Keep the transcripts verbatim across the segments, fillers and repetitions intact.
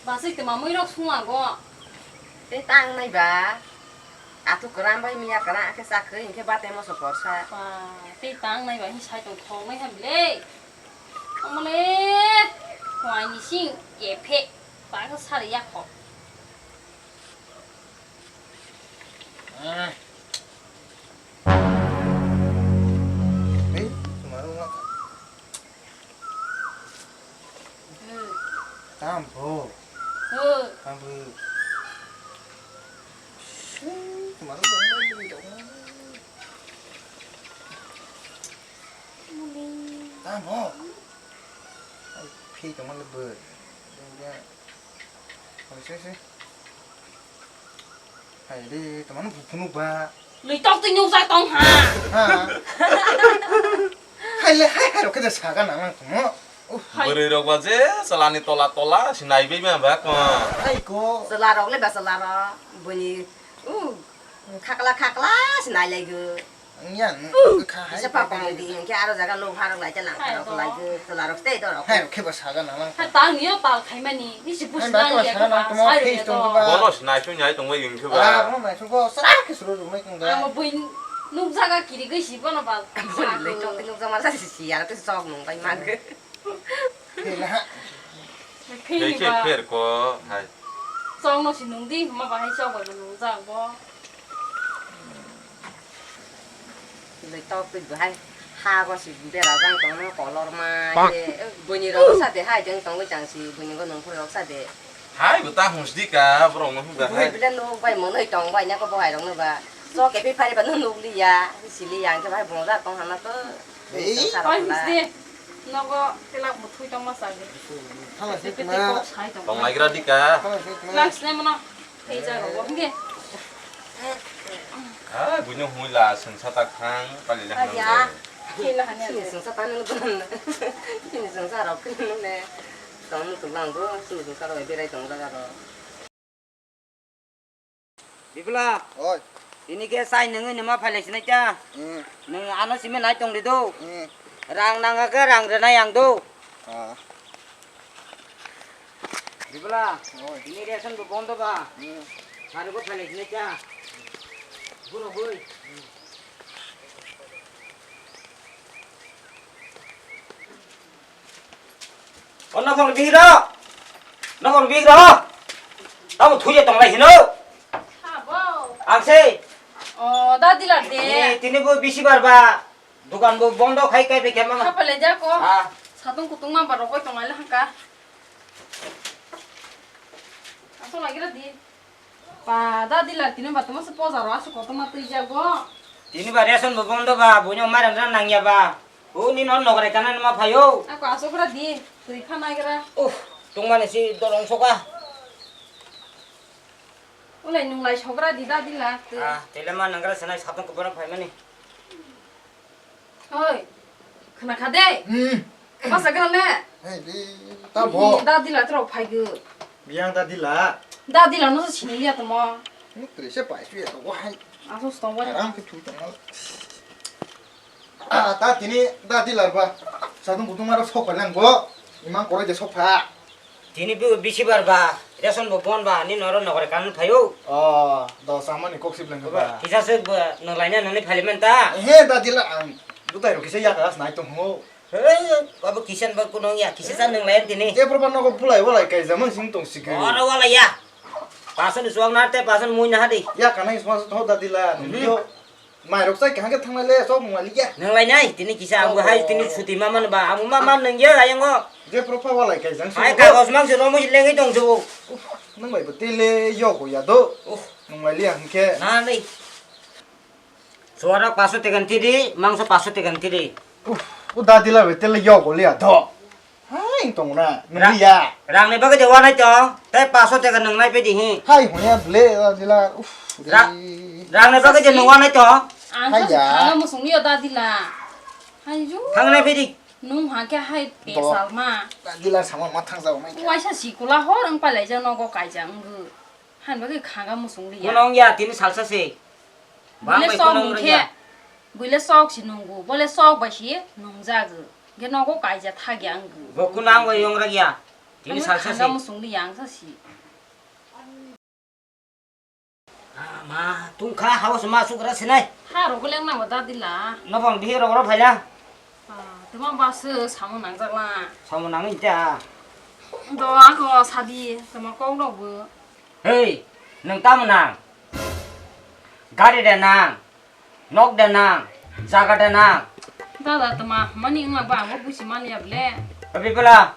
Basai twma mui rok sung lago. Tei tang nai ba. Atuk kwran bai miya kwran khe chak khe hinkhe bate moso korsa. Ba, tei tang nai ba hin sai tong thok nai ham le. Omole, kwai ni sing kephe, ba khe sari yak kho. Ei, twma rok wngkha. Tam bo. Tam bo. Shh, twma rok wngkha. Tam bo. Ai, phei tongma le bo. Hai se se. Hai re, tamano buphunu ba. Lui tok twi nukjak tong ha. Ha. Hai le, hai, hai, rok khe de saga nang nang tongmo. Uff. Hai. Bwrwi rok ba je salani tola tola, sinai bai ma ba ko. Hai ko. Chwla rok le ba chwla rok. Bwni, uh, khakla khakla sinai lai go. Wngya, wngkha hai. Kisa pa komedi, hinkhe aro jaga lok harok lai, telang harok lai, telarok tei dorok. Hai, khe ba saga nang lang. Hai, tang niyo tal khaimani, nisi busi nang ya, saga nang tongma, face tong ba. Bono sinai sui nai tongbai wngkhe ba. Ah, bono nai sui go, sara khe suru rumai tong da. Amo bui nuk jaga kiri gwi si bono ba. Bui le tong nuk jaga ma sa si si, aro tei sok nung bai man. Phela. Phela. Phela pher ko hai. Chong no si nung di, ma bahai chong bai nung jang bo. Tei tok twi bahai ha go si bera jang tong no kolor ma ke. Bini rok sa de hai jeng tong jang si bini go nung phur rok sa de. Hai bo ta hus di ka borok no hung da hai. Bini bile nuk bai monoi tong bai na ko bo hai rok no ba. Chok ke pi phari ba nuk liya, si liya ang ke bahai bong ja tong hana to. Ei. Oi, misti. Nogo telak buthui tongma sagi. Thala se tete kok sai tong. Tong laigra dika. Thala se tong. Laks ne mano. Pheja rogo hingke. Ah, buino hui la sengsa tak thang, pali le hang. Aja. Kila hanya. Sini sengsa tanu pun. Sini sengsa rok pun ne. Tong tu lang bro, sini sengsa rok berai tong jaga rok. Bipula. Oi. Tini khe sai nungwi numa phailai sinai ta. Hmm. Nung ano simi nai tong di do. Hmm. Rang nang khe rang rwnai ang do. Ah. Bipula. Oi. Tini ration bo bondo ba. Hmm. Sari bo phailai sinai ta. Buro boi. O nokhor bihik rok, nokhor bihik rok, tamo thwi ya tonglai hino. Habo. Ang se. O, da dealer de. Ni tini bo bisi bar ba, dukan bo bondo khai kai pe kema. Hapa le jako. Ah. Satung kutung ma ba rokoi tonglai le hangka. Asal lagi ra di. Pa, da dealer tini ba toma se poja ro asu kotorma twi jago. Tini ba ration bo bondo ba, buino mairam jan nangya ba. O ni non nogre kana ma phayo. Ako asok ra di, twi pha nai gra. Uff, tungmani si dorong soka. Ulai nung lai sok ra di da dealer. Ah, tele ma nanggra sanai satung ko bono phaimani. Oi, khna kha de. Hmm. Masa gra ne? Hey, di, ta bo. Da dealer rok phai go. Biyang da dealer. Da dealer no sini liya tamo. Ni tre se pai su ya to wahai. Aso stong wahai. Aram ke tu tamo. Ah, ta tini da dealer ba. Sadung kutung maro sok pa lang bo. Imang kore je sok pha. Tini bo bisi bar ba, ration bo bon ba, ni noro nogore kan phayo. Oh, do samani kok sip lang ba. Kisa se bo nang laina nani phali man ta. He, da dealer ang dutai ro kisa ya ka nai tong ho. He, abo kisan ba kuno ya, kisa sa nang lain tini. Je proba nogo bulai walai kai zaman sing tong sigi. Oro walai ya. Pasan suang narte pasan mui na hadi. Ya kanai sma to da dealer. Hmm. Yo. Mairok chai kaham khe thangnai le, sok mung aliya. Nang lai nai, tini kisa ang bo hai tini suti ma man ba, ang ma man nang ya ayang o. Je profa walai kai jang. Ai kagos mang se romo lengwi tong se bo. Nang bai bo tele yo go ya do. Uff. Nang lai liya hingke. Na nei. Suara paso tekan tiri, mangso paso tekan tiri. Uff, u da dealer bai tele yo go liya do. Hai, tong na, nung ya. Rang ni bagwi de wanai tong, tei paso teka nung nai pedi hi. Hai, hoya ble, da dealer. Uff. Rang ni bagwi de nung wanai tong. Ang sa thangna musung yo da dealer. Hai ju. Thang nai pedi. Nung ha khe hai pesal ma. Da dealer sama ma thang jao mai. Waisa sikula hor ang palai jang nogo kaijang ngu. Han bagwi khaga musung liya. Kunong ya tini salsa se. Bang bai sok kunong hingkhe, rya. Buile sok si nungu, bole sok bai si nungjago. Ge nogo kaija thagya wnggo. Bo kunang bai yong rya. Tini salsa si. Musung di yang sa si. Ah, ma, tungkha, hawa se ma sugra sinai. Ha, rok leng nang ba dadi la. Nopang bihi rok ro phaila. Ah, tuma ba se samung nang jak la. Samung nang ita. Do ako sadi, tuma kok rok bo. Hei, nang tamo nang? Gari de nang. Nok de nang, jaga de nang. Dada, tama mani wngma ba, ang bo buji mani ya ble. Abi bela.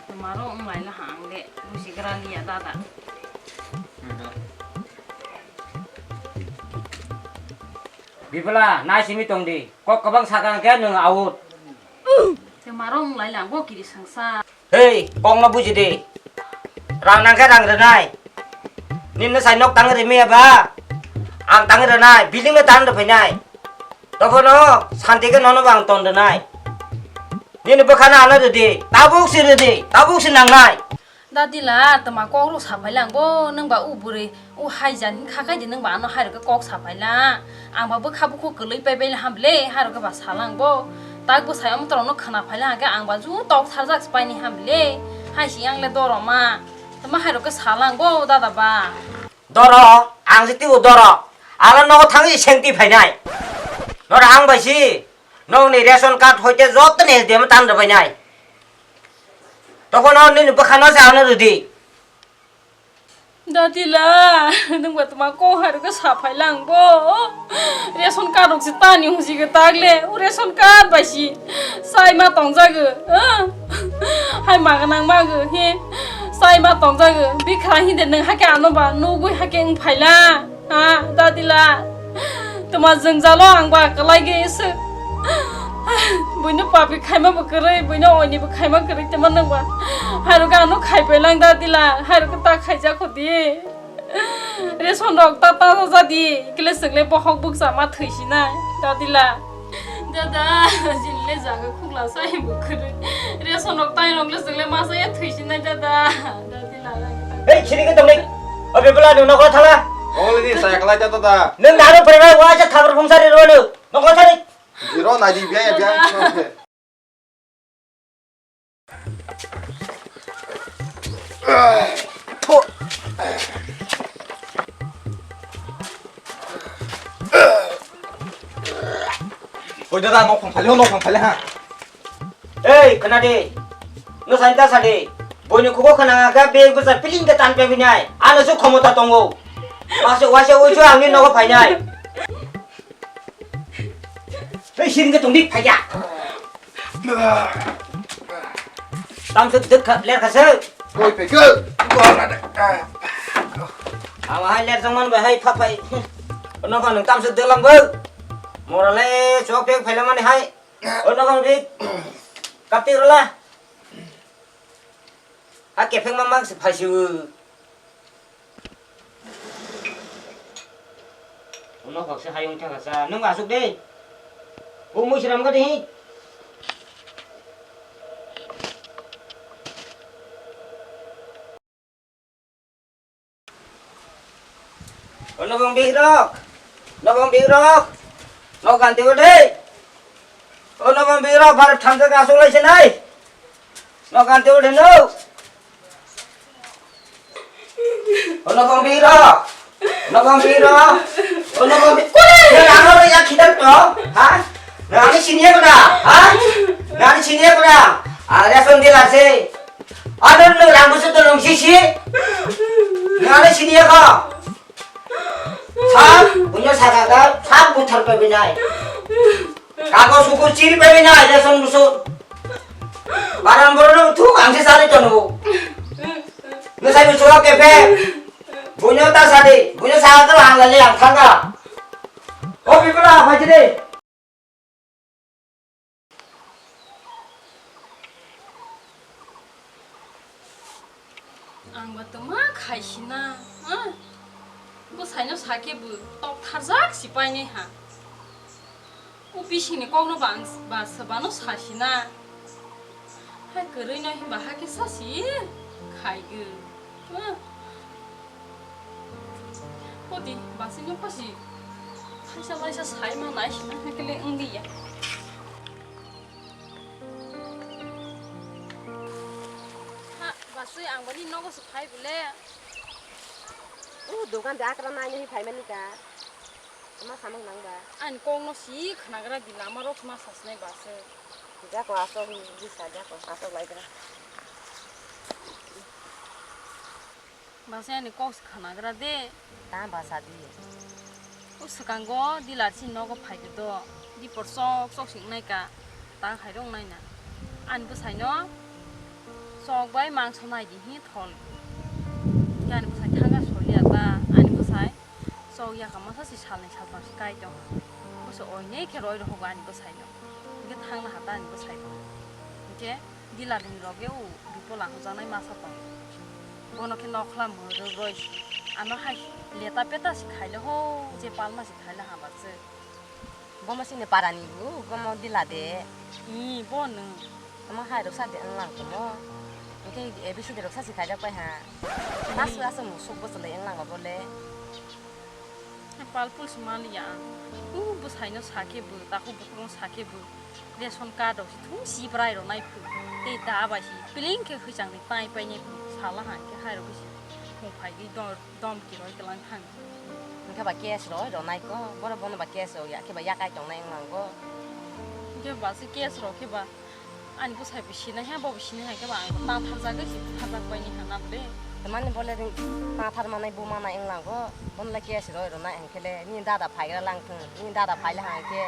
Tama ro wng lai la hang de, buji gra liya dada. Bibela, nai simi tong di. Kok kabang sakang ke nung out. Tama ro wng lai la, ang bo kiri sangsa. Hei, kokno buji di. Rang nangkhe rang rwnai. Nini sai nok tang rimi eba? Ang tang rwnai, building no tan rwphainai. Tobono santi khe nono bo ang ton rwnai. Nini bwkhano ano rwdi, tabuk si rwdi, tabuk si nangnai. Dadila, tama kok rok saphai lang bo, nwng ba u bwrwi. O hai jan hin kha khai di, nwng ba ano hai rok khe kok sa phai la. Ang ba bwkha bukhu kwlwi pai bai la ham ble, hai rok khe ba sa lang bo. Tak bwsai omo torok no khna phai la hwnkhe ang ba ju tok sarjak se pai ni ham ble. Hai si yang le doro ma. Tama hai rok khe sa lang bo dada ba. Doro, ang se twibo doro. Ala nogo thangwi sengti phainai. Noro ang bai si. Nokni ration card hoite joto ni S D M tan rwbainai. Tokono nini bwkhano se ano rwdi. Dadila, nwng ba tma kok hai rok khe sa phai lang bo. Ration card rok se tani husi khe tak le. O ration card bai si sai ma tong jago. Ah. Hai ma gwnang ma go he. Sai ma tong jago. Bikha hindi nwng hake ano ba nugui hake wng phai la. Ha, dadila. Tma jwngjalo ang ba kwlai ge se. Buino papi khaima bo kwrwi, buino oini bo khaima kwrwi, tma nwng ba. Hai rok ano khai phai lang dadila. Hai rok ta khaijak khudi. Ration rok ta ta ja di. Kile swkle bohok bukcha ma thwi sinai. Dadila. Dada, jin le jaga khukla sai bo kwrwi. Ration rok tai rok le swkle ma sai thwi sinai dada. Dadila. Hei, sini ke tong ni. Abi bela ni nokla thala. Ongli ni saya kalai jata da. Neng naro pernah wajah khabar phung sari ro nu. Nokla sari. Iro nadi biaya biaya. Oi dada, nok phang phale, nok phang phale ha. Ei, khna di. No santa sadi. Boini khugo khna kha bag bwsa piling khe tan pe binai. Ano su khomota tongo. Wase wase uju angni nogo phainai. Ei, sini khe tongdi phaiya. Tamsuk duk kha, ler khasuk. Koi pe khe. Ama hai ler jongman bai hai phapai. Ono kha nung tamsuk duk lang bo. Morale chok pek phailamani hai. Ono kha bi. Kapti rola. A kepheng mamang se phaisiu. Uno kok se hayung thaka sa. Nung asuk de. Umui siram ka de. O nokong bihirok, nokong bihirok, nok ganti o de. O nokong bihirok, bar thamsa ka asuk lai se nai. Nok ganti o de no. O nokong bihirok, nokong bihirok, o nokong bi-, kore, nang ano ya khitan to, ha? Nang ani sini ya kena, ha? Nang ani sini ya kena. Ada son dia lah se. Ada nang rambut tu nang sisi. Nang ani sini ya kok. Sab, punya saka ka, sab buthar pe binai. Kago suku chiri pe binai, ration busu. Baran boro no thu, ang se sari to no. No sai busu ke pe. Bunyo ta sadi, bunyo saka ka lang lali ang thanga. O people a phajide. Ang ba tma khai sina, ah? Bwsaino sakhe bo tok tharjak si painai ha. O bisingni kokno ba ang ba swbano sa sina. Hai kwrwino hinba hakhe sa si khai gw, ah? Hodi, basino pasi thaisa laisa sai ma nai sina hakhe le wng di ya. Ang bani nogo se phai bole. O dogan de akra nai nai phai mani ka. Ma samang nang ba. Ani kok no si khnagra di lama rok ma sasnai ba se. Jako asok bisa jako asok lai gra. Ba se ani kok se khnagra de. Ta ba sa di. O swkango dealer chini nogo phai de do, dipor chok chok sing nai ka, ta hai rong nai na. Ani bwsai no chok bai mangso nai di hi thol. Khe ani bwsai thanga soli ya ta, ani bwsai chok ya ka masa si sal ni sal bang si kai tong. Bwsai oi nei khe roi rohogo ani bwsai no. Hingke thangna ha ta ani bwsai bo. Hingke Dealer ni loge o bipola hwnjaknai masa tong. Bono khe nokhla mwrwk roi si. Ano hai leta peta si khaile ho, je palma si khaile hamar se. Bomo sini parani bu, bomo dila de. I, bo nwng. Tamo hai rok sa de wnglang tamo. Hingke A B C D rok sa si khaijak pai ha. Mas aso musuk bo chwlai wnglang ba bole. Palpul se maliya ang. U bwsai no sakhe bo, takhuk bukhuk no sakhe bo. Ration card rok se thung si bwrai rok nai phu. Tei da bai si piling khe hwichang ni tai pai nai phu. Sala hang khe hai rok se thung phai di dom, dom ki roi tlang thang. Hingke ba cash roi rok nai ko, boro bono ba cash rok ya khe ba yakai tong nai wnglang go. Hingke ba se cash rok khe ba Ani bwsai bo sinai ha, bo bo sinai ha, khe ba ang bo ta tharjagwi si tharjak pai ni ha na ble. Tamani bole ring ta thar manai bo manai wng lang bo, bono le cash roi rw nai hwn khe le, nini dada phai gra lang thung, nini dada phai le hang khe,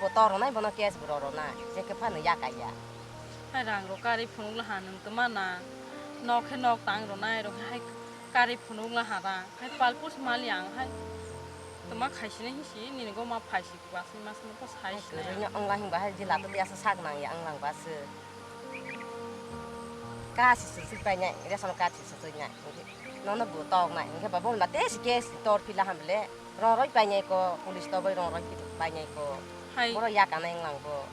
bo to rw nai, bono cash bo rw rw nai, je khe phano ya kai ya. Hai rang rok karwi phunuk la ha nwng tma na, nok khe nok tang rw nai, rok hai karwi phunuk la ha rang, hai palpul se mali ang hai, tma khai sinai hi si, nini go ma phai si. Wasing masing no sai sinai. Kwrwino wngla hwnba hai jila to tei asa sak nang ya wnglang ba se. Kasi se suk painai, ration card se suk nai. Nono bo tok nai, hingke ba bon ba tei si case tor pila ham le. Rong roi painai ko, police to bai rong roi painai ko. Hai. Boro ya kanai wnglang bo.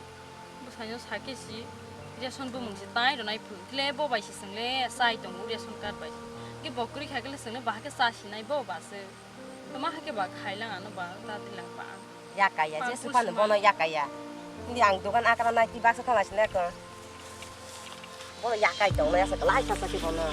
Bwsai no sake si, ration bumung se tai rwnai phu. Kle bo bai se swngle sai tongo ration card bai. Ke bo kwrwi kha kle swngle ba ke sa sinai bo ba se. Toma hake ba khailang ano ba ta dilang ba. Yakaya, je Palpul suphano sima. Bono yakaya. Hindi ang dogan akra nai ti baksa thang laisina ko. Bono yakai tong nai asa kalai thasa ti bono.